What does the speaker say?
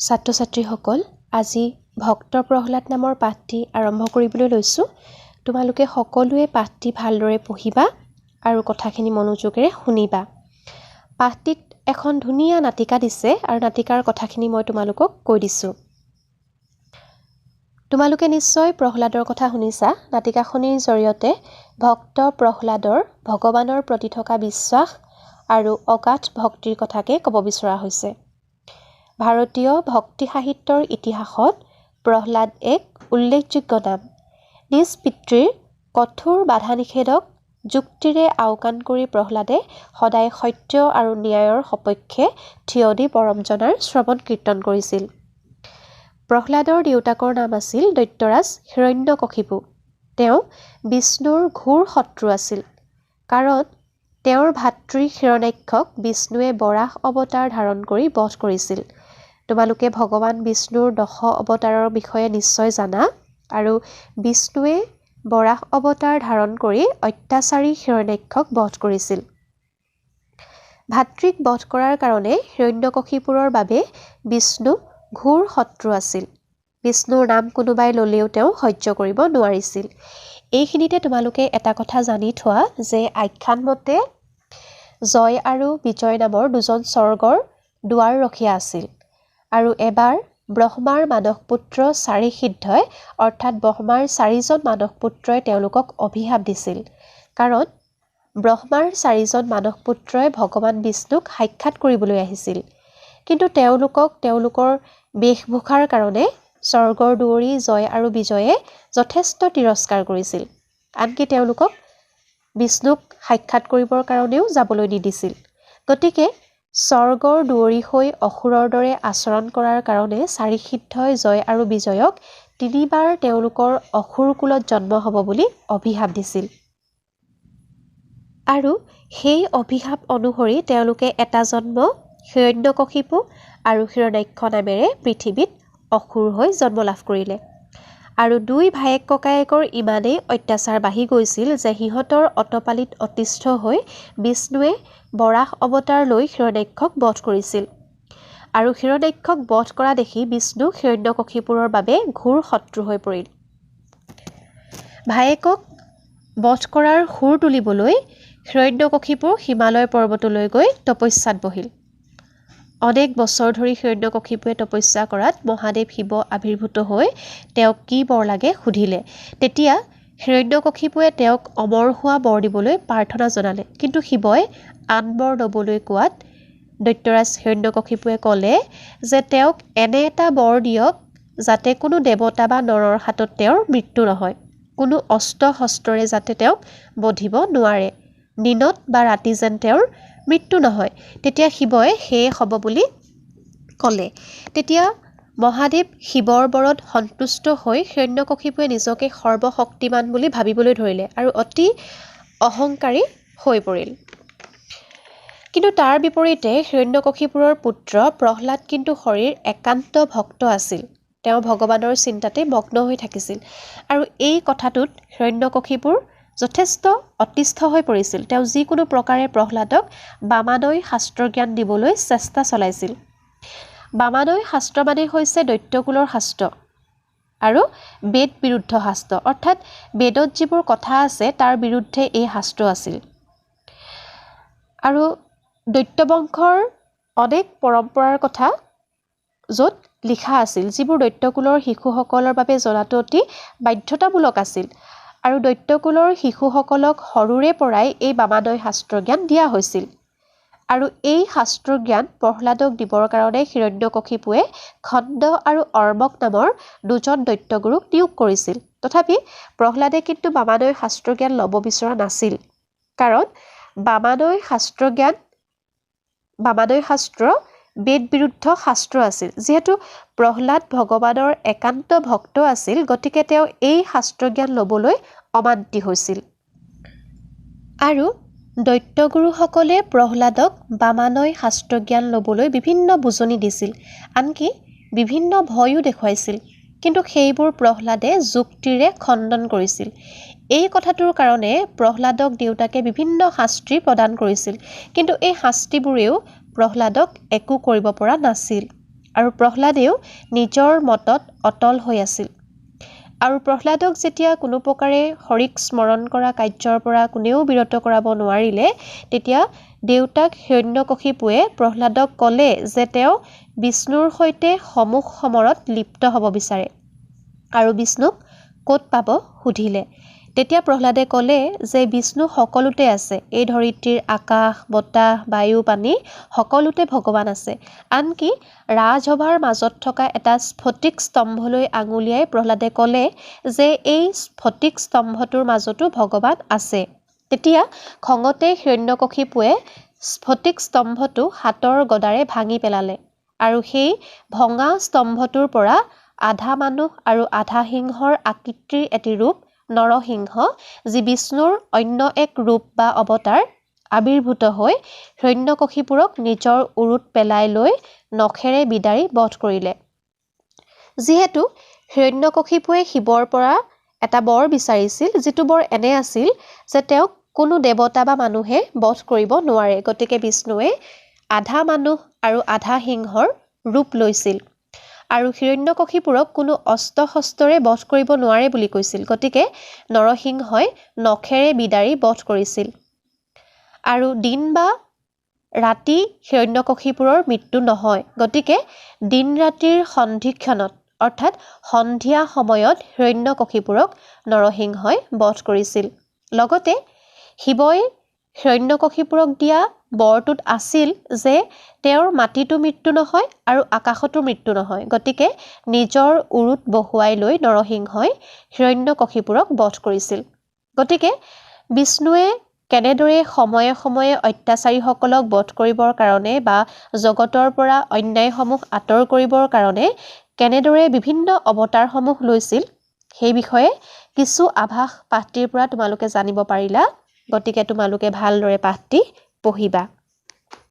ছাত্ৰ ছাত্ৰীসকল, আজি ভক্ত প্ৰহ্লাদ নামৰ পাঠটি আৰম্ভ কৰিবলৈ লৈছোঁ। তোমালোকে সকলোৱে পাঠটি ভালদৰে পঢ়িবা আৰু কথাখিনি মনোযোগেৰে শুনিবা। পাঠটিত এখন ধুনীয়া নাটিকা দিছে আৰু নাটিকাৰ কথাখিনি মই তোমালোকক কৈ দিছোঁ। তোমালোকে নিশ্চয় প্ৰহ্লাদৰ কথা শুনিছা। নাটিকাখনিৰ জৰিয়তে ভক্ত প্ৰহ্লাদৰ ভগৱানৰ প্ৰতি থকা বিশ্বাস আৰু অগাধ ভক্তিৰ কথাকে ক'ব বিচৰা হৈছে। ভাৰতীয় ভক্তি সাহিত্যৰ ইতিহাসত প্ৰহ্লাদ এক উল্লেখযোগ্য নাম। নিজ পিতৃৰ কঠোৰ বাধা নিষেধক যুক্তিৰে আওকাণ কৰি প্ৰহ্লাদে সদায় সত্য আৰু ন্যায়ৰ সপক্ষে থিয় দি পৰমজনাৰ শ্ৰৱণ কীৰ্তন কৰিছিল। প্ৰহ্লাদৰ দেউতাকৰ নাম আছিল দৈত্যৰাজ হিৰণ্যকশিপু। তেওঁ বিষ্ণুৰ ঘোৰ শত্ৰু আছিল, কাৰণ তেওঁৰ ভাতৃ হিৰণ্যাক্ষক বিষ্ণুৱে বৰাহ অৱতাৰ ধাৰণ কৰি বধ কৰিছিল। তোমালোকে ভগৱান বিষ্ণুৰ দশ অৱতাৰৰ বিষয়ে নিশ্চয় জানা। আৰু বিষ্ণুৱে বৰাহ অৱতাৰ ধাৰণ কৰি অত্যাচাৰী হিৰণ্যাক্ষক বধ কৰিছিল। ভাতৃক বধ কৰাৰ কাৰণে হিৰণ্যকশিপুৰৰ বাবে বিষ্ণু ঘোৰ শত্ৰু আছিল। বিষ্ণুৰ নাম কোনোবাই ল'লেও তেওঁ সহ্য কৰিব নোৱাৰিছিল। এইখিনিতে তোমালোকে এটা কথা জানি থোৱা যে আখ্যান মতে জয় আৰু বিজয় নামৰ দুজন স্বৰ্গৰ দুৱাৰ ৰখীয়া আছিল। আৰু এবাৰ ব্ৰহ্মাৰ মানসপুত্ৰ চাৰি সিদ্ধই, অৰ্থাৎ ব্ৰহ্মাৰ চাৰিজন মানসপুত্ৰই তেওঁলোকক অভিশাপ দিছিল, কাৰণ ব্ৰহ্মাৰ চাৰিজন মানসপুত্ৰই ভগৱান বিষ্ণুক সাক্ষাৎ কৰিবলৈ আহিছিল। কিন্তু তেওঁলোকক তেওঁলোকৰ বেশভূষাৰ কাৰণে স্বৰ্গৰ দুৱৰী জয় আৰু বিজয়ে যথেষ্ট তিৰস্কাৰ কৰিছিল। আনকি তেওঁলোকক বিষ্ণুক সাক্ষাৎ কৰিবৰ কাৰণেও যাবলৈ নিদিছিল। গতিকে স্বৰ্গৰ দুৱৰী হৈ অসুৰৰ দৰে আচৰণ কৰাৰ কাৰণে চাৰিসিদ্ধই জয় আৰু বিজয়ক তিনিবাৰ তেওঁলোকৰ অসুৰ কুলত জন্ম হ'ব বুলি অভিশাপ দিছিল। আৰু সেই অভিশাপ অনুসৰি তেওঁলোকে এটা জন্ম হিৰণ্যকশিপু আৰু হিৰণ্যাক্ষ নামেৰে পৃথিৱীত অসুৰ হৈ জন্ম লাভ কৰিলে। আৰু দুই ভায়েক ককায়েকৰ ইমানেই অত্যাচাৰ বাঢ়ি গৈছিল যে সিহঁতৰ অতপালিত অতিষ্ঠ হৈ বিষ্ণুৱে বৰাহ অৱতাৰ লৈ হিৰণ্যাক্ষক বধ কৰিছিল। আৰু হিৰণ্যাক্ষক বধ কৰা দেখি বিষ্ণু হিৰণ্যকশিপুৰৰ বাবে ঘোৰ শত্ৰু হৈ পৰিল। ভায়েকক বধ কৰাৰ সুৰ তুলিবলৈ হিৰণ্যকশিপু হিমালয় পৰ্বতলৈ গৈ তপস্যাত বহিল। অনেক বছৰ ধৰি হিৰণ্যকশিপুৱে তপস্যা কৰাত মহাদেৱ শিৱ আৱিৰ্ভূত হৈ তেওঁক কি বৰ লাগে সুধিলে। তেতিয়া হিৰণ্যকশিপুৱে তেওঁক অমৰ হোৱা বৰ দিবলৈ প্ৰাৰ্থনা জনালে। কিন্তু শিৱই আন বৰ ল'বলৈ কোৱাত দৈত্যৰাজ হিৰণ্যকশিপুৱে ক'লে যে তেওঁক এনে এটা বৰ দিয়ক যাতে কোনো দেৱতা বা নৰৰ হাতত তেওঁৰ মৃত্যু নহয়, কোনো অস্ত্ৰ শস্ত্ৰৰে যাতে তেওঁক বধিব নোৱাৰে, দিনত বা ৰাতি যেন তেওঁৰ মৃত্যু নহয়। তেতিয়া শিৱই সেয়ে হ'ব বুলি ক'লে। তেতিয়া মহাদেৱ শিৱৰ বৰত সন্তুষ্ট হৈ হিৰণ্যকশিপুৱে নিজকে সৰ্বশক্তিমান বুলি ভাবিবলৈ ধৰিলে আৰু অতি অহংকাৰী হৈ পৰিল। কিন্তু তাৰ বিপৰীতে হিৰণ্যকশিপুৰৰ পুত্ৰ প্ৰহ্লাদ কিন্তু হৰিৰ একান্ত ভক্ত আছিল। তেওঁ ভগৱানৰ চিন্তাতে মগ্ন হৈ থাকিছিল। আৰু এই কথাটোত হিৰণ্যকশিপুৰ যথেষ্ট অতিষ্ঠ হৈ পৰিছিল। তেওঁ যিকোনো প্ৰকাৰে প্ৰহ্লাদক বামানয় শাস্ত্ৰজ্ঞান দিবলৈ চেষ্টা চলাইছিল। বামানয় শাস্ত্ৰ মানে হৈছে দৈত্যকুলৰ শাস্ত্ৰ আৰু বেদ বিৰুদ্ধ শাস্ত্ৰ, অৰ্থাৎ বেদত যিবোৰ কথা আছে তাৰ বিৰুদ্ধে এই শাস্ত্ৰ আছিল। আৰু দৈত্যবংশৰ অনেক পৰম্পৰাৰ কথা য'ত লিখা আছিল, যিবোৰ দৈত্যকুলৰ শিশুসকলৰ বাবে জনাটো অতি বাধ্যতামূলক আছিল। আৰু দৈত্যকুলৰ শিশুসকলক সৰুৰে পৰাই এই বামানয় শাস্ত্ৰজ্ঞান দিয়া হৈছিল। আৰু এই শাস্ত্ৰজ্ঞান প্ৰহ্লাদক দিবৰ কাৰণে হিৰণ্যকশিপুৱে খণ্ড আৰু অৰ্মক নামৰ দুজন দৈত্যগুৰুক নিয়োগ কৰিছিল। তথাপি প্ৰহ্লাদে কিন্তু বামানয় শাস্ত্ৰজ্ঞান ল'ব বিচৰা নাছিল, কাৰণ বামানয় শাস্ত্ৰ বেদ বিৰুদ্ধ শাস্ত্ৰ আছিল। যিহেতু প্ৰহ্লাদ ভগৱানৰ একান্ত ভক্ত আছিল, গতিকে তেওঁ এই শাস্ত্ৰজ্ঞান ল'বলৈ অমান্তি হৈছিল। আৰু দৈত্যগুৰুসকলে প্ৰহ্লাদক বামানয় শাস্ত্ৰজ্ঞান ল'বলৈ বিভিন্ন বুজনি দিছিল, আনকি বিভিন্ন ভয়ো দেখুৱাইছিল। কিন্তু সেইবোৰ প্ৰহ্লাদে যুক্তিৰে খণ্ডন কৰিছিল। এই কথাটোৰ কাৰণে প্ৰহ্লাদক দেউতাকে বিভিন্ন শাস্তি প্ৰদান কৰিছিল, কিন্তু এই শাস্তিবোৰেও প্ৰহ্লাদক একো কৰিব পৰা নাছিল। আৰু প্ৰহ্লাদেও নিজৰ মতত অটল হৈ আছিল। আৰু প্ৰহ্লাদক যেতিয়া কোনো প্ৰকাৰে হৰিক স্মৰণ কৰা কাৰ্যৰ পৰা কোনেও বিৰত কৰাব নোৱাৰিলে, তেতিয়া দেউতাক হিৰণ্যকশিপুৱে প্ৰহ্লাদক ক'লে যে তেওঁ বিষ্ণুৰ সৈতে সমুখ সমৰত লিপ্ত হ'ব বিচাৰে আৰু বিষ্ণুক ক'ত পাব সুধিলে। তেতিয়া প্ৰহ্লাদে ক'লে যে বিষ্ণু সকলোতে আছে, এই ধৰিত্ৰীৰ আকাশ, বতাহ, বায়ু, পানী সকলোতে ভগৱান আছে। আনকি ৰাজসভাৰ মাজত থকা এটা স্ফটিক স্তম্ভলৈ আঙুলিয়াই প্ৰহ্লাদে ক'লে যে এই স্ফটিক স্তম্ভটোৰ মাজতো ভগৱান আছে। তেতিয়া খঙতে হিৰণ্যকশিপুৱে স্ফটিক স্তম্ভটো হাতৰ গদাৰে ভাঙি পেলালে আৰু সেই ভঙা স্তম্ভটোৰ পৰা আধা মানুহ আৰু আধা সিংহৰ আকৃতিৰ এটি ৰূপ নৰসিংহ, যি বিষ্ণুৰ অন্য এক ৰূপ বা অৱতাৰ, আৱিৰ্ভূত হৈ হিৰণ্যকশিপুৰক নিজৰ উৰুত পেলাই লৈ নখেৰে বিদাৰি বধ কৰিলে। যিহেতু হিৰণ্যকশিপুৱে শিৱৰ পৰা এটা বৰ বিচাৰিছিল, যিটো বৰ এনে আছিল যে তেওঁক কোনো দেৱতা বা মানুহে বধ কৰিব নোৱাৰে, গতিকে বিষ্ণুৱে আধা মানুহ আৰু আধা সিংহৰ ৰূপ লৈছিল আৰু হিৰণ্যকশিপুৰক কোনো অস্ত্ৰ শস্ত্ৰৰে বধ কৰিব নোৱাৰে বুলি কৈছিল, গতিকে নৰসিংহই নখেৰে বিদাৰি বধ কৰিছিল। আৰু দিন বা ৰাতি হিৰণ্যকশিপুৰৰ মৃত্যু নহয়, গতিকে দিন ৰাতিৰ সন্ধিক্ষণত অৰ্থাৎ সন্ধিয়া সময়ত হিৰণ্যকশিপুৰক নৰসিংহই বধ কৰিছিল। লগতে শিৱই হিৰণ্যকশিপুৰক দিয়া বৰটোত আছিল যে তেওঁৰ মাটিতো মৃত্যু নহয় আৰু আকাশতো মৃত্যু নহয়, গতিকে নিজৰ উৰুত বহুৱাই লৈ নৰসিংহই হিৰণ্যকশিপুৰক বধ কৰিছিল। গতিকে বিষ্ণুৱে কেনেদৰে সময়ে সময়ে অত্যাচাৰীসকলক বধ কৰিবৰ কাৰণে বা জগতৰ পৰা অন্যায়সমূহ আঁতৰ কৰিবৰ কাৰণে কেনেদৰে বিভিন্ন অৱতাৰসমূহ লৈছিল, সেই বিষয়ে কিছু আভাস পাঠটিৰ পৰা তোমালোকে জানিব পাৰিলা। গতিকে তোমালোকে ভালদৰে পাঠটি পঢ়িবা।